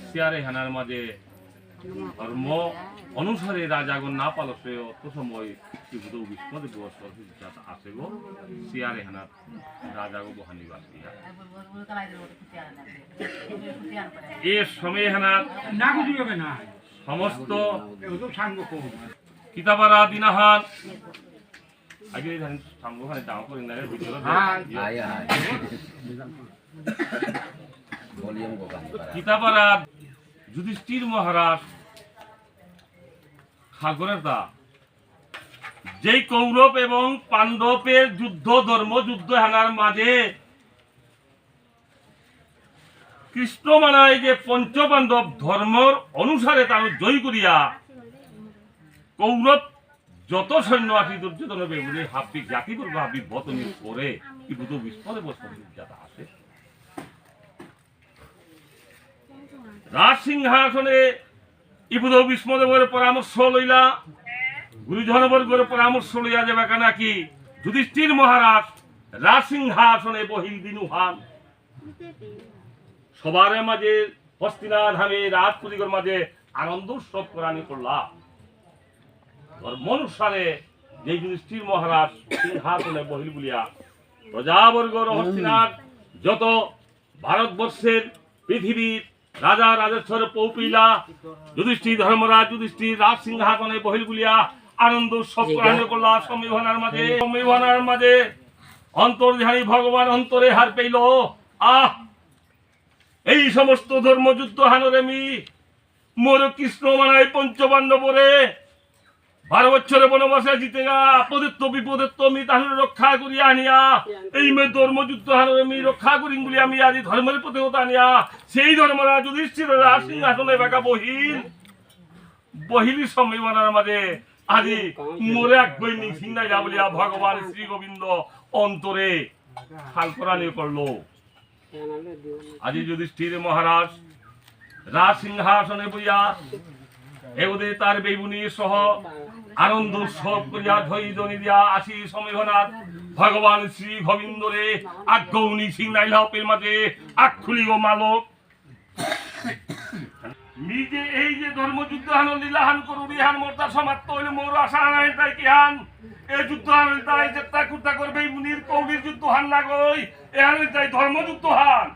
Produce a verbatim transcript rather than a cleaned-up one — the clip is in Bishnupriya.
সিয়ার এহানার মাঝে ধর্ম অনুসারে রাজাগণ না পালসে অত সময় শ্রীযুত ভীষ্মদেব সরস্বতী জাত আসে গো। সিয়ার এহানার রাজাগো বহানি বাসিয়া। এ সময় এহানার সমস্ত কিতাবারা দিনাহান আগে এহান সামনে ওখানে ডাঙর করে না রে, ভিতরে দে। হাই, হাই। ভলিউম কো কাম করা। কিতাবারা যুধিষ্ঠির মহারাজ সাগরের দা, যেই কৌরব এবং পাণ্ডবের যুদ্ধ, ধর্মযুদ্ধ হানার মাঝে কৃষ্ণ মানায় যে পঞ্চপাণ্ডব ধর্মর অনুসারে তানু জয় করিয়া কৌরব যত সৈন্য আসি দুর্যোধন বেগুনে হাব্বি জাতি করবো হাব্বি বতনি করে ইবুধ বিষ্ণুদেব সৈন্য যাতা আসে। রাজ সিংহাসনে ইবুধ ভীষ্মদেবর পরামর্শ লইলা, গুরুজনবর্গর পরামর্শ লইয়া যাবে কানা কি যুধিষ্ঠির মহারাজ রাজ সিংহাসনে বহিল দিনুহান। সবার মাঝে হস্তিনা ধামে রাজপুরীগর মাঝে আনন্দ উৎসব করানি করলা। ধর্ম অনুসারে যে যুধিষ্ঠির মহারাজ সিংহাসনে বহিল বুলিয়া প্রজাবর্গর হস্তিনার যত ভারতবর্ষের পৃথিবীর রাজা রাজেশ্বর পৌপিলা যুধিষ্ঠির ধর্মরাজ যুধিষ্ঠির রাজ সিংহাসনে বহিল বুলিয়া আনন্দ উৎসব করানি করলা। সমীহনার মাঝে সমীহনার মাঝে অন্তর্ধারী ভগবান অন্তরে হার পেইল। আহ, এই সমস্ত ধর্মযুদ্ধ হানরে মি মোর কৃষ্ণ মানাই পঞ্চপাণ্ডবরে বারো বছরে বনবাসে জিতেগা আপদেত্ত বিপদেত্ত মি তাহারে রক্ষা করি আনিয়া এই মে ধর্মযুদ্ধ হানরে মি রক্ষা করিম বুলি আমি আজি ধর্মের পথে হতা আনিয়া সেই ধর্মরাজ যুধিষ্ঠির রাজ সিংহাসনে বাকা বহিল বহিলি সমীহনার মাঝে আজি মোরে আগবই নিসিং নাই যা বুলিয়া ভগবান শ্রী গোবিন্দ অন্তরে খাল করানি করলো। আজি যুধিষ্ঠির মহারাজ রাজ সিংহাসনে বইয়া এগোদে তার বেবুনি সহ আনন্দ উৎসব করিয়া ধৈ ধনি দিয়া আসি সমীহনার ভগবান শ্রী গোবিন্দরে আগ গৌনি সিং নাইলা অপের মাঝে আগ খুলিব মালক। মি যে এই যে ধর্মযুদ্ধ হান লীলাহান করুরি হান মোরতা সমাপ্ত হইলে মোর আশা হান তাই কি হান? এ যুদ্ধ হান তাই যেতা কুর্তা করবে মুনির কৌলির যুদ্ধ হান না গই, এ হান তাই ধর্মযুদ্ধ হান।